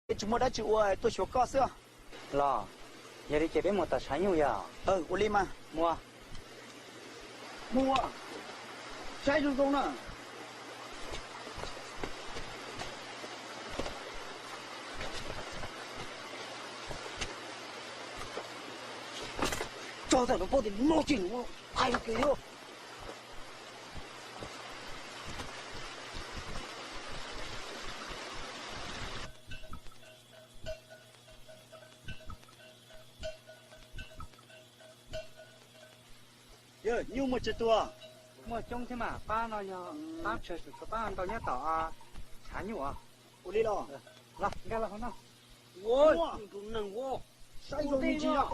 Peb tsis muaj dab tsi ua, tuaj xyuas koj xwb. Los, yog li ces peb mus tom tshav nyuj yog? Ua li mas. Mus. Mus, saib zoo zoo na. Tso tawm los poj tim no ces hais los kev. Yog nyuj muaj tsawg tus? Muaj coob thiab mas, pab no yog pab tsawg, tshuav pab ntau nyob tom tshav nyuj os. Ua li los? Los nkag los hauv no. Ua, saib zoo li tsis yog,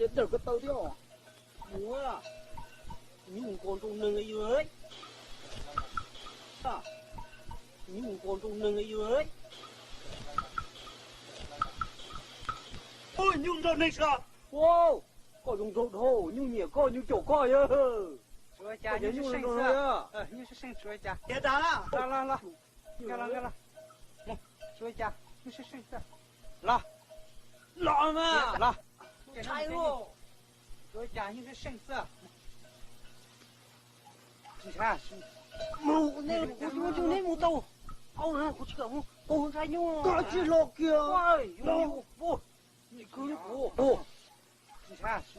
yog dawm ko taw thiab. Nyuj nkaus nroo neeg li, nyuj nkaus nroo neeg li. Nyuj nroo neeg sas. Koj zoo nraug dhau, nyuj nyiam koj, nyuj caum koj yog. Tsuav cas nyuj sib seej xwb, nyuj sib seej tsuav cas. Los los los, nkag los nkag los. Mus, tsuav cas nyuj sib seej xwb. Los, los mas los. Tsuav cas nyuj sib seej xwb. Mus, kuv tsis mus tau. Kuv tsis kam mus, kuv ntshai nyuj. Koj tsis los kiag.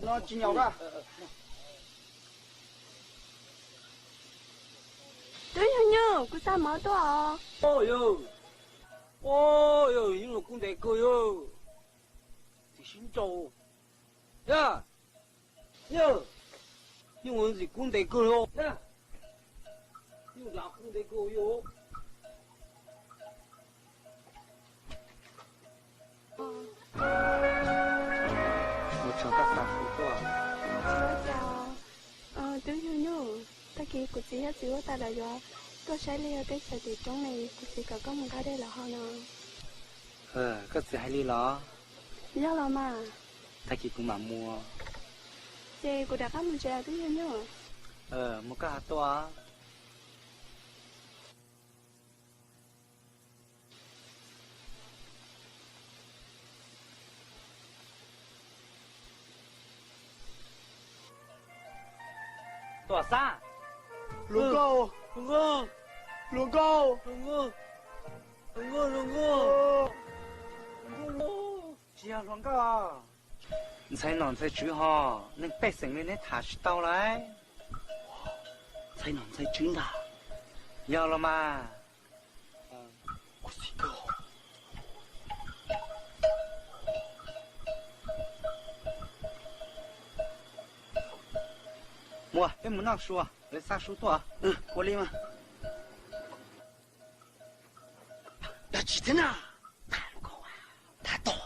No tsis nyaum a. Tub yug nyuj, kuv xa mov tuaj os. Yog, yog nyuj los kub ntev kawg yog. Txiv sib nraus. Yog, yog, nyuj ntxim kub ntev kawg yog. Nyuj nram kub ntev kawg yog. Ua tsaug koj xa kuv tuaj. Tub yug nyuj, tag kis kuv txiv thiab txiv huab tais lawv yuav tuaj saib li yog teb chaws tim roob ne, kuv txiv kom koj mus nqa dej los haus no. Koj txiv hais li los? Yog los mas. Tag kis kuv mam mus. Ces kuv rov qab mus tsev tub yug nyuj. Mus koj ho tuaj. Tuam Xab. Hluas nkauj, hluas nkauj, hluas nkauj, hluas nkauj, hluas nkauj. Tsis yog hluas nkauj. Ntxhais nom ntxhais tswv ho, neeg pej xeem li neb tham tsis tau lauj. Ntxhais nom ntxhais tswv ntag. Yog los mas. Muaj, peb mus noj su, lawv xa su tuaj. Ua li mas. Dab tsi thiab na? Tham tom,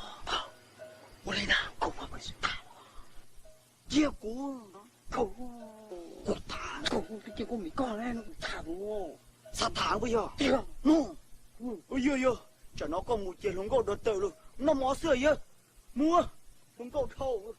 ua li na, cia kuv, kuv tham, kuv cia kuv me koj ne, kuv tham kuv. Xav tham puas yog? Yog, yog, tsam no koj mus ces hluas nkauj dog tawm lawm, noj mov xwb yog. Mus, hluas nkauj dhau.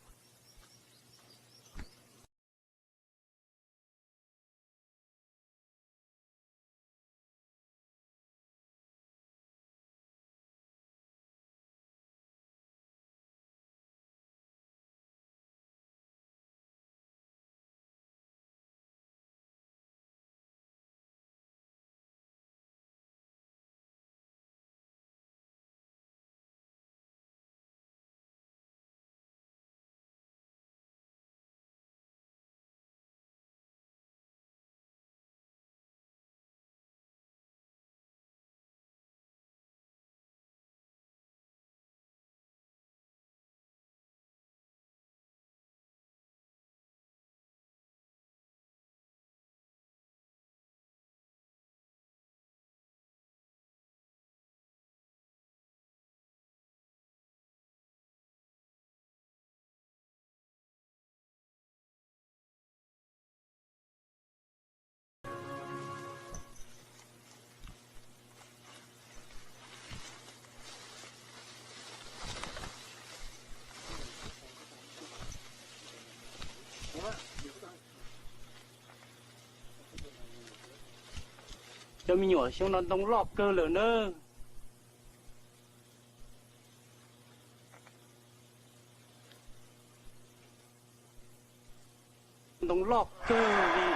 Cov me nyuam, xyoo no ntoo loj kawg lawm nawb. Ntoo loj kawg li.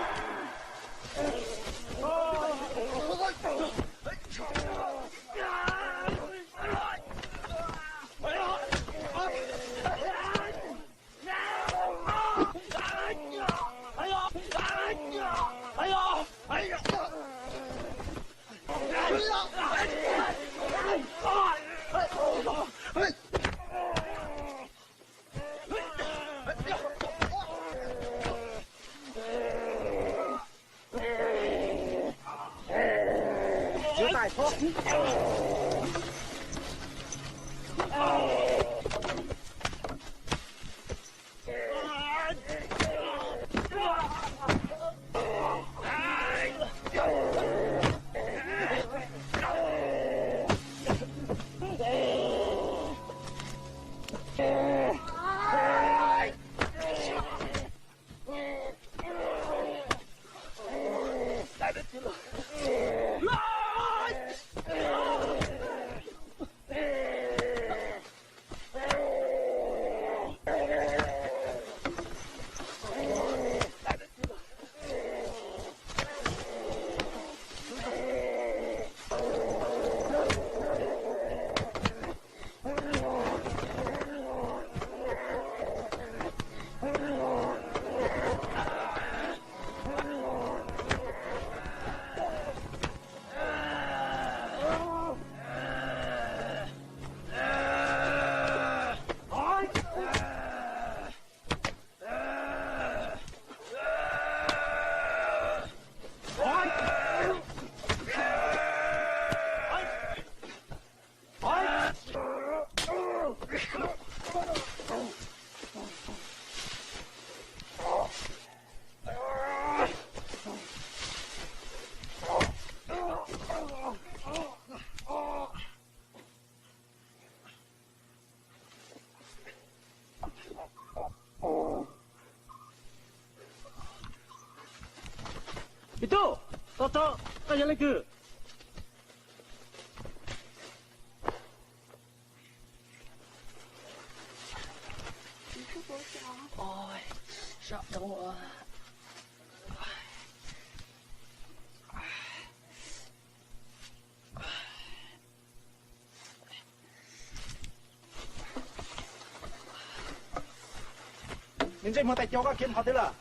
Ib tug, tos tso, koj yog leej twg? Me ntsej muag tais cov, koj khiav mus qhov twg lawm?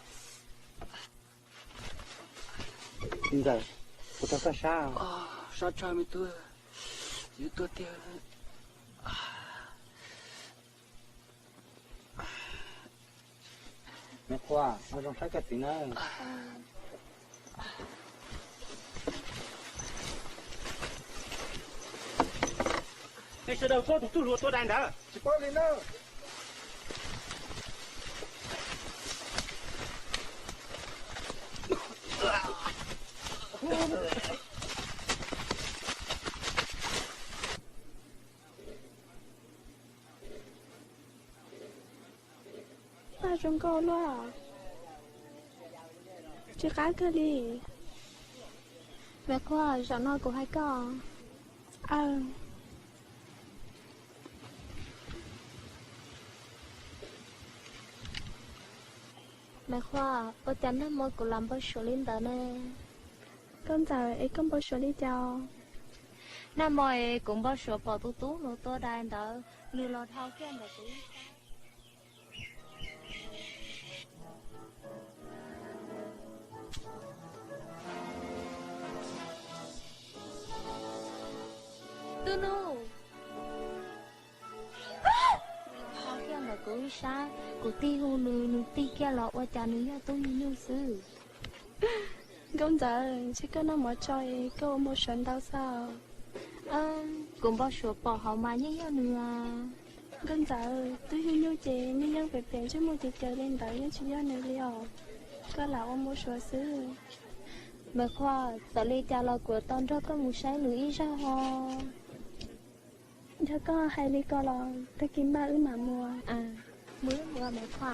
Ntxawm, kuv rau koj sab. Sab tshaj me tub, yuav tuag tiag. Me Qhua, ua zoo saib koj txiv nawb. Nej sawv daws paub tus tub hluas tua dais ntawd? Tsis paub li na. Paj zoo nkauj luaj, tsis qab kawg li. Me Qhua, zaum no kuv hais koj. Aw. Me Qhua, ua cas nag hmo kuv los npau suav li ntawd ne? Nkauj Ntxawm, es koj npau suav li cas? Nag hmo es kuv npau suav pom tus tub hluas tua dais ntawd, nws los dhau kiag ntawm kuv. Tub Nuj, nws los dhau kiag ntawm kuv ib sab, kuv tig hu nws, nws tig kiag los ua cas nws yog Tub Nyuj Nyuj xwb. Nkauj Ntxawm, ntshe koj noj mov tsau es koj ua npau suav ntau xwb. Kuv npau suav pom hauv mas yeej yog nws. Nkauj Ntxawm, Tub Nyuj Nyuj ces nej yeej pem pem ntsej muag cev caws li ntawd yeej tsis yog nws li os. Koj lam ua npau suav xwb. Me Qhua, txawm li cas los kuv tau nrog koj mus saib nws ib zaug ho. Yog koj hais li ko los tag kis npaj wb mam mus. Mus wb mus Me Qhua.